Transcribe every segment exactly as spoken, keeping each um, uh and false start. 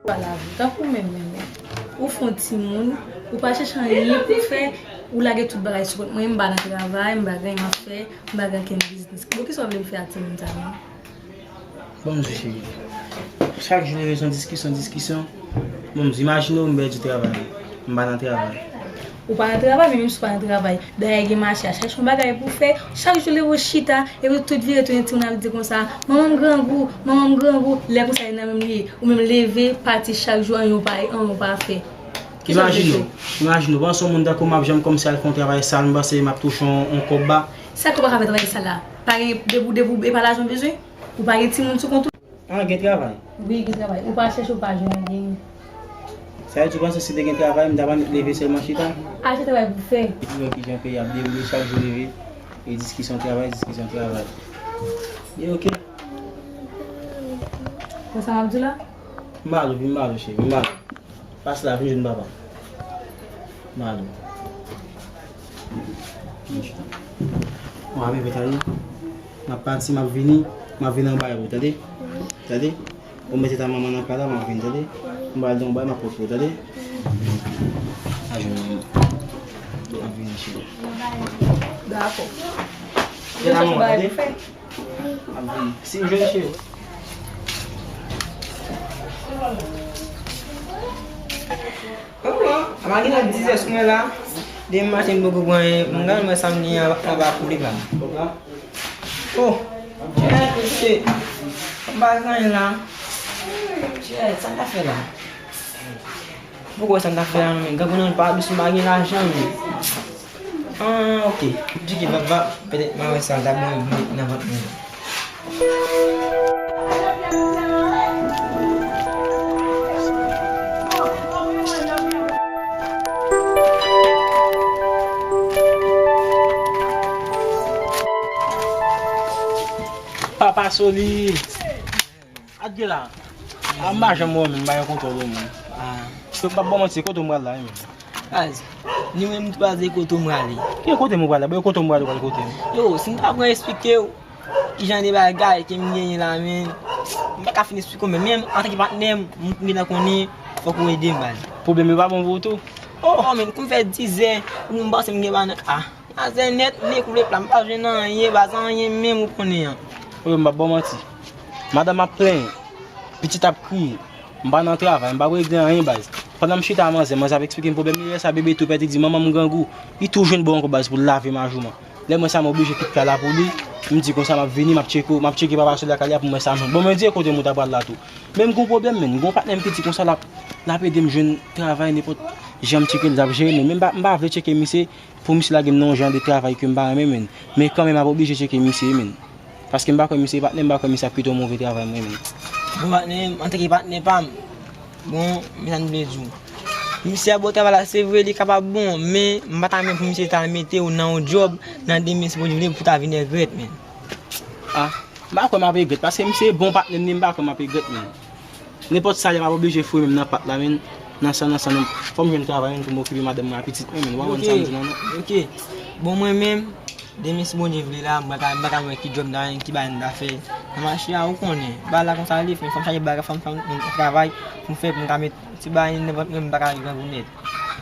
Ba lavi, tankou menm, menm, menm. Ou fè yon timoun, ou pa chèche anyen pou fè, ou lage tout bagay sou kont mwen, m pa nan travay, m pa gen anyen m ap fè, m pa gen okenn biznis. Bon, kisa w vle m fè ak timoun sa menm? Bon, m di cheri. Chak jou leve se yon diskisyon, diskisyon. Bon, m di, imajine w m pèdi travay. M pa nan travay. Ou pa nan travay, men menm si w pa nan travay, dayè gen mache a, chèche yon bagay pou w fè. Chak jou leve w chita, epi w tout vire tounen timoun ap di konsa, manman m grangou, manman m grangou. Lè konsa, e nan menm li ye. Ou menm leve, pati chak jou, anyen w pa, anyen w pa fè. Kisa w vle fè? Imajine w, imajine w, panse yon moun tankou m ap janm kòmsi al fè yon travay sal, m panse m ap touche yon, yon kòb ba. Sa k ou pa ka fè travay sal la? Pa gen, depi w, depi w, e pa lajan w bezwen? Ou pa gen timoun sou kont ou? Ah, gen travay. Wi, gen travay. Ou pa chèche, ou pa jwenn, gen. Sa vle di w panse si te gen travay, m ta pa annik leve sèlman chita? Achte travay pou fè. Ou wè kijan peyi ap dewoule, chak jou leve, e diskisyon travay, diskisyon travay. E oke. Konsa m ap di w la? M ba l ou, vin m ba l ou, cheri, vin m ba l ou. Pase la, vin jwenn papa. M ba l ou. Bon, a bebe, tande. M ap pati, m ap vini, m ap vin anba yo, tande? Tande? Ou mete ta manman nan kay la, m ap vin, tande? M pral di yon bagay, m ap pote pou ou, tande? A jwenn manman. M ap vini, cheri. Dakò. Gen la manman, tande? M ap vini. Si m jwenn, cheri. Manman, a malgre nan dizè sou mwen la, demen maten m poko pran anyen, m gade mwen sa m gen anba koulib la. Oh, Jè, mesye, m pa gen anyen la. Jè, sa m ta fè la? M poko wè sa m ta fè la non, men grangou nan pa dous, m pa gen lajan, men. Ah, oke. Di ki va, va, petèt m a wè sa, ta bon, m met nan vant mwen. Papa Soli. Adye la. A m pa janm wè w menm, m pa gen kontwòl ou menm. Ah. Yo m p ap ba w manti, kote m pral la, wi menm. Baz, ni menm tou baz, e kote m prale. Ki kote m pral la? Bon, kote m prale, pral kote m? Yo, si m ta pran eksplike w kijan de bagay ke m genyen la, men, m pa ka fin eksplike w menm. Men, antanke patnè m, m gentan konnen, fòk ou ede m, baz. Pwoblèm yo pa bon pou ou tou? Oh, oh, men, kou m fè dizè, ou m panse m gen pa nan ka. Azè nèt, m dekouvle pla, m pa jwenn anyen, baz, anyen menm ou konnen an. Wi, m p ap ba w manti. Madanm ap plenyen, pitit ap kriye, m pa nan travay, m p ap regle anyen, baz. Pandan m chita a manzè, manzè ap eksplike m pwoblèm li, lè sa bebe tou pèdi, di manman m grangou, li tou jwenn bò ankò, baz, pou l lave majouman. Lè m wè sa, m oblije kit kay la pou li, m di konsa m ap vini, m ap tcheke w, m ap tcheke papa Soli lakay li a pou m wè sa m jwenn. Bon, men di e kote m ou ta pral la tou. Men m gon pwoblèm, men m gon patnè m ki di konsa l ap, l ap ede m jwenn travay nenpòt jan m tcheke l, l ap jere m, men m pa, m pa vle tcheke misye, pou misye lage m nan yon jan de travay ke m pa renmen, men. Men kanmenm, m ap oblije tcheke misye, men. Paske m pa kwè misye, patnè m, m pa kwè misye ap kite yon move travay, mwen, men. Bon, patnè m, antanke patnè pa m, bon, men sa m vle di w. Misye ap bon travay la, se vre, li kapab bon, men m pa ta renmen pou misye ta mete w nan yon djòb, nan demen, si Bondye vle, pou w ta vin regrèt, men. Ah, m pa kwè m ap regrèt, paske misye bon patnè m, men m pa kwè m ap regrèt, men. Nenpòt sa lè m ap oblije foure men m nan pat la, men, nan san, nan san, fò m jwenn travay, men, pou m okipe madanm mwen ak pitit mwen, men, w pa konn sa m di non, non. Ok. Bon, mwen menm, demen si Bondye vle la, m pa ka, m pa ka wè ki djòb m ta jwenn, ki bagay m ta fè. Nan mache a, ou konnen, bagay la konsa li, men fò m chache bagay, fò m, fò m, fò m travay, pou m fè, pou m ka met ti bagay nan vant mwen, m pa ka grangou nèt.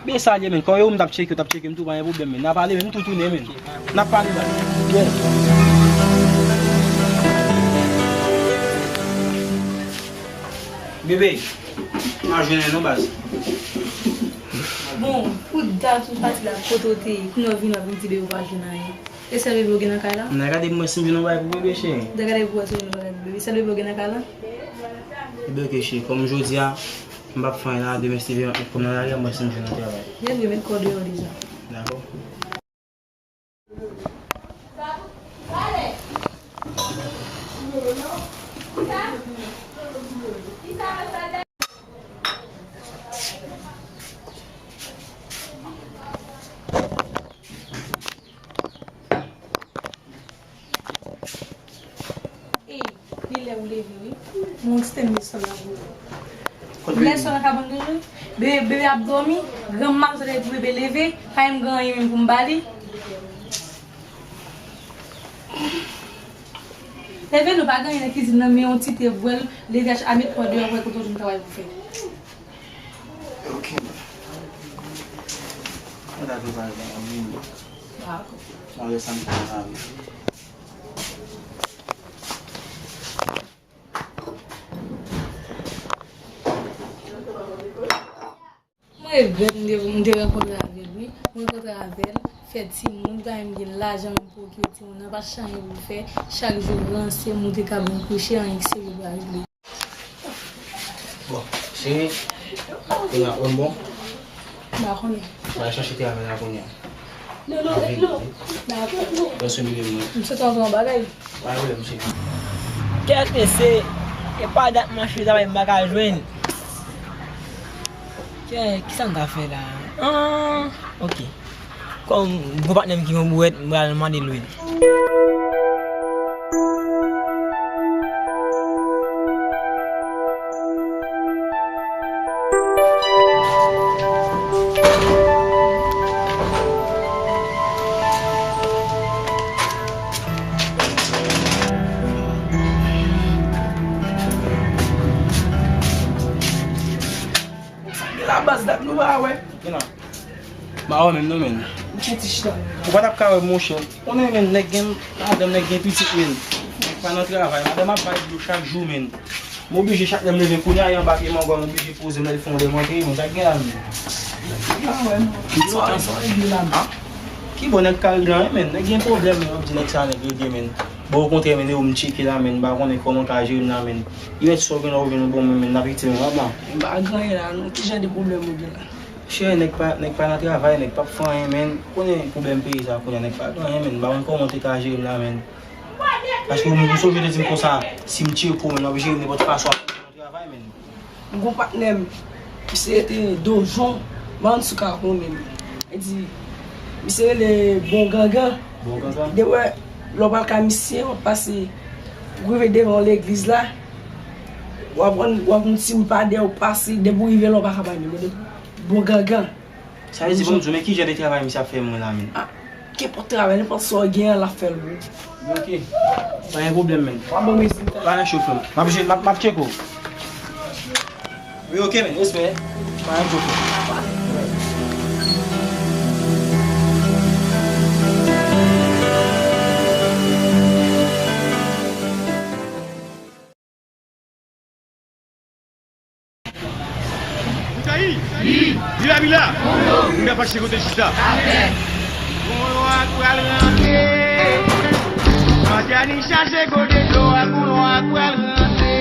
Men sa l ye, men, kòm e ou m t ap tcheke, ou t ap tcheke m tou, pa gen pwoblèm, men, n a pale, men, m tou tounen, men. N ap pale, baz. Yes. Bebe, m a jwenn non, baz. Bon, pou dat ou pati la, kote w te ye? Kounye a w vini, w ap vin di bebe ou pa jwenn anyen. E sèl bebe ou gen nan kay la? N a gade pou mwen si m jwenn yon bagay pou bebe, cheri. N a gade pou wè si w jwenn yon bagay pou bebe. Sèl bebe ou gen nan kay la? Ebyen, ok, cheri, kòm jodi a, m p ap fè anyen la, demen si Bondye mete m nan lari a, m wè si m jwenn yon travay. Byen vre, met kò deyò deja. Dakò. Ey, li lè ou leve, wi. Mwen, ti tèm de sòl la pou ou. Lè sòl la ka ban toujou. Bebe, bebe ap dòmi. Granm maten pou bebe leve. Pa menm gen anyen menm pou m ba li. Leve nou pa gen anyen nan kizin nan, men yon ti te vwèl. Leve a met kò deyò, wè kote w jwenn travay pou fè. Sa te pral gen yon minit. Dakò. Mwen wè sa m fè nan lavi. Mwen regrèt m te, m te rankontre avè l, wi. Mwen rankontre avè l, fè timoun, m ta renmen gen lajan menm pou okipè timoun nan, pa chanje pou fè, chak jou ranse, m te ka ban m kouche, anyen k serye pa regle. Bon, cheri, kounye a ou bon? M pa konnen. M al chache travay la kounye a. Non, non, non. Dakò. Lè w sou mele mwen. M sot antre yon bagay. Pa gen pwoblèm, cheri. Kèt mesye, e pa dat mwen chita m pa ka jwenn. Kè, kisa m ka fè la? Ah, ok. Kòm gwo patnè m ki yon bouwèt, m pral mande l lwil. Sa gen la baz dat nou pa wè. Gen la. M pa wè menm non, menn. Ou pa t ap ka wè, monchè. Konnen, menn, nèg gen madanm, nèg gen pitit, menn. Nèg pa nan travay. Madanm ap bay dlo chak jou, menn. M oblije chak lè m leve kounye a, e anba pye mangòm, m oblije poze m, lè l fè yon lè m antre, menn. Sa k gen la, menn? M pa wè non. Sa, sa regle la, menn. Ki bò nèg ka regle anyen, menn? Nèg gen pwoblèm, menn. W ap di nèg sa, nèg regle, menn. Bon, okontrè, menn, e ou m tcheke la, menn. M pa konnen kòman w ka jere m la, menn. Li mèt sa w gen la, ou jwenn yon bon moun, menn. N ap itilize w la. M pa gen anyen la, non. Ki jan de pwoblèm ou gen la? Chè, nèg pa, nèg pa nan travay, nèg p ap fè anyen, menn. Konnen pwoblèm peyi sa kounye a, nèg pa gen anyen, menn. M pa konn kòman w te ka jere m la, menn. Paske ou menm, ou sonje w te di m konsa, si m tcheke w, menn, w ap jere m nenpòt fason, w ap nan travay, menn. M gon patnè m, misye rete Dojon, Mansouka konnen l. Li di, misye rele Bon Gangan. Bon Gangan. Depi lè w pral kay misye, w ap pase, w rive devan legliz la, w ap wè, w ap wè yon timoun pa dèyè w pase, depi w rive la, w pa ka bay menm. Bon Gangan. Sa vle di, bon, di w, men ki jan de travay misye ap fè mwen la, menn? Ah, kenpòt travay, nenpòt sa w gen an, l ap fè l pou ou. Ok. Pa gen pwoblèm, menn. W ap ban m rezilta. Pa gen cho, frè m. M ap, m ap, m ap tcheke w. Wi, ok, menn. Respè. Pa gen cho, frè m. Mikayi, Bila Bila, Bila Fache kote chita. Gon lwa k pral rantre. Madjani chache kote dlo a, gon lwa k pral rantre.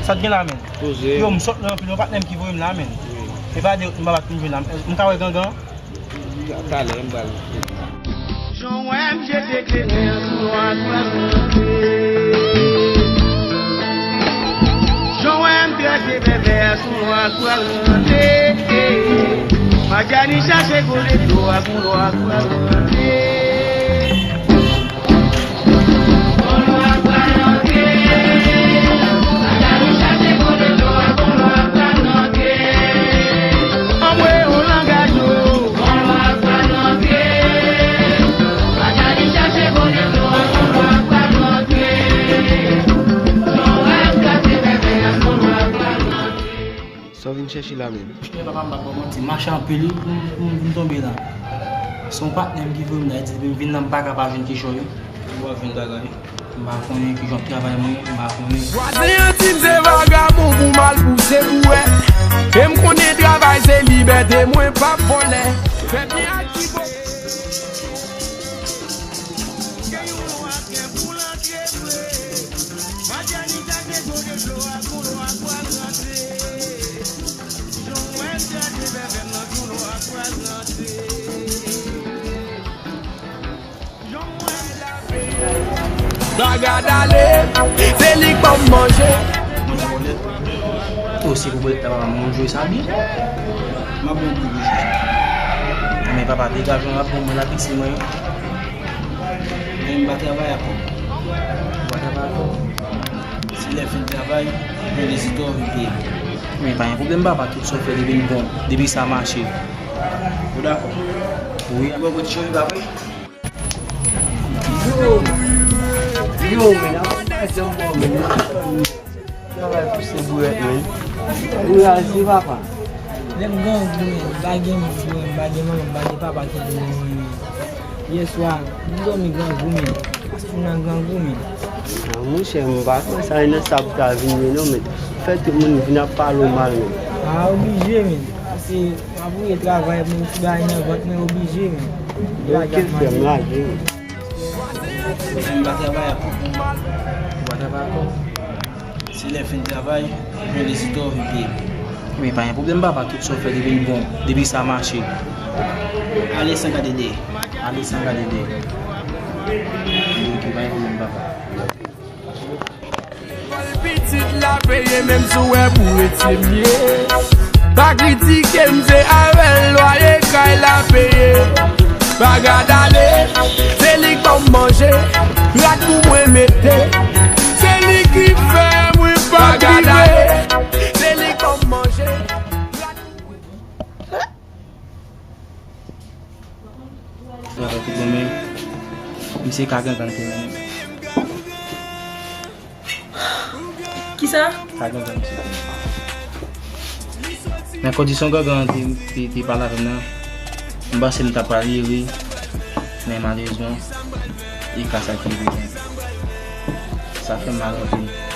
Sa t gen la, menn? Poze. Yo, m sòt lwen anpil, yon patnè m ki voye m la, menn. Wi. E pa de, m pa bat pou m jwenn la. M ka wè Gangan? Talè, m pral. Jan w wè m jete kle vè sou lwa k pral rantre. Jan w wè m trese vèvè sou lwa k pral rantre. Madjani chache kote dlo a, sou lwa k pral rantre. Sa w vin chèche la menm? Monchè, papa m pa t ba w manti, m mache anpil wi pou m, pou m vin tonbe la. Se yon patnè m ki voye m la, li di depi m vin la m pa ka pa jwenn kichòy wi. Ou pa jwenn bagay. M pa konnen kijan w ap travay mwen, m pa konnen. Vwazen an di m se vagabon pou m al pouse bouwèt. E m konnen travay se libète, mwen p ap vòlè. Fè byen ak ki bò. Gen yon lwa k gen pou l antre vre. Madjani chache kote dlo a, gon lwa k pral rantre. Jan w wè m trese vèvè m nan, gon lwa k pral rantre. Jan w wè m trese. Bagad ale, se li k ban m manje. Manje bòlèt. O, se pou bòlèt la, papa m, mwen jwe sa byen. M ap bon pou jwe. Men papa, degaje w, m ap bon mwen la, piti mwen. Men m pa travay ak kòb. Ou pa travay ak kòb? Se lè fin travay, mwen vin vizite w, vin peye. Men pa gen pwoblèm, papa, tout sa w fè depi l bon, depi sa mache. Ou dakò? Wi. Ou wè kote chanje pa vre? Yo, yo, men, ap madanm mwen, men. Travay pou se bouwèt, men. Kouraj wi, papa. Lè m grangou, men, m pa gen moun pou mwen, m pa gen manman, m pa gen papa ki pou mwen, men. Yèswa, m dòmi grangou, men. Paske m nan grangou, men. Ah, monchè, m pa kwè sa e nan sa pou ta vin ye non, men. Fè tout moun vin ap pale w mal, men. Ah, oblije, men. Paske m ap voye travay, mwen ti bagay nan vant mwen, oblije, men. Ok, frè m, lage, men. M pa travay ankò. Ou pa travay ankò? Se lè fin travay, mwen vizite w epi. Wi, pa gen pwoblèm, papa, tout sa w fè depi l bon, depi sa mache. Ale san gade dèyè. Ale san gade dèyè. Ok, pa gen pwoblèm, papa. Pitit la peye, menm si w wè pou etye m ye. Pa kritike m, se avè l lwaye kay la peye. Pa gad ale, se li k ban m manje, rad pou mwen mete. Se li ki fè mwen pa gad ale, se li k ban m manje, rad pou mwen. Travay tout bon, men misye ka gangan te mennen. Kisa? Ka gangan misye te mennen. Nan kondisyon gangan te, te, te pale avè m nan, m panse m ta pral ere, men malerezman, e ka sa ki rive. Sa fè m mal anpil.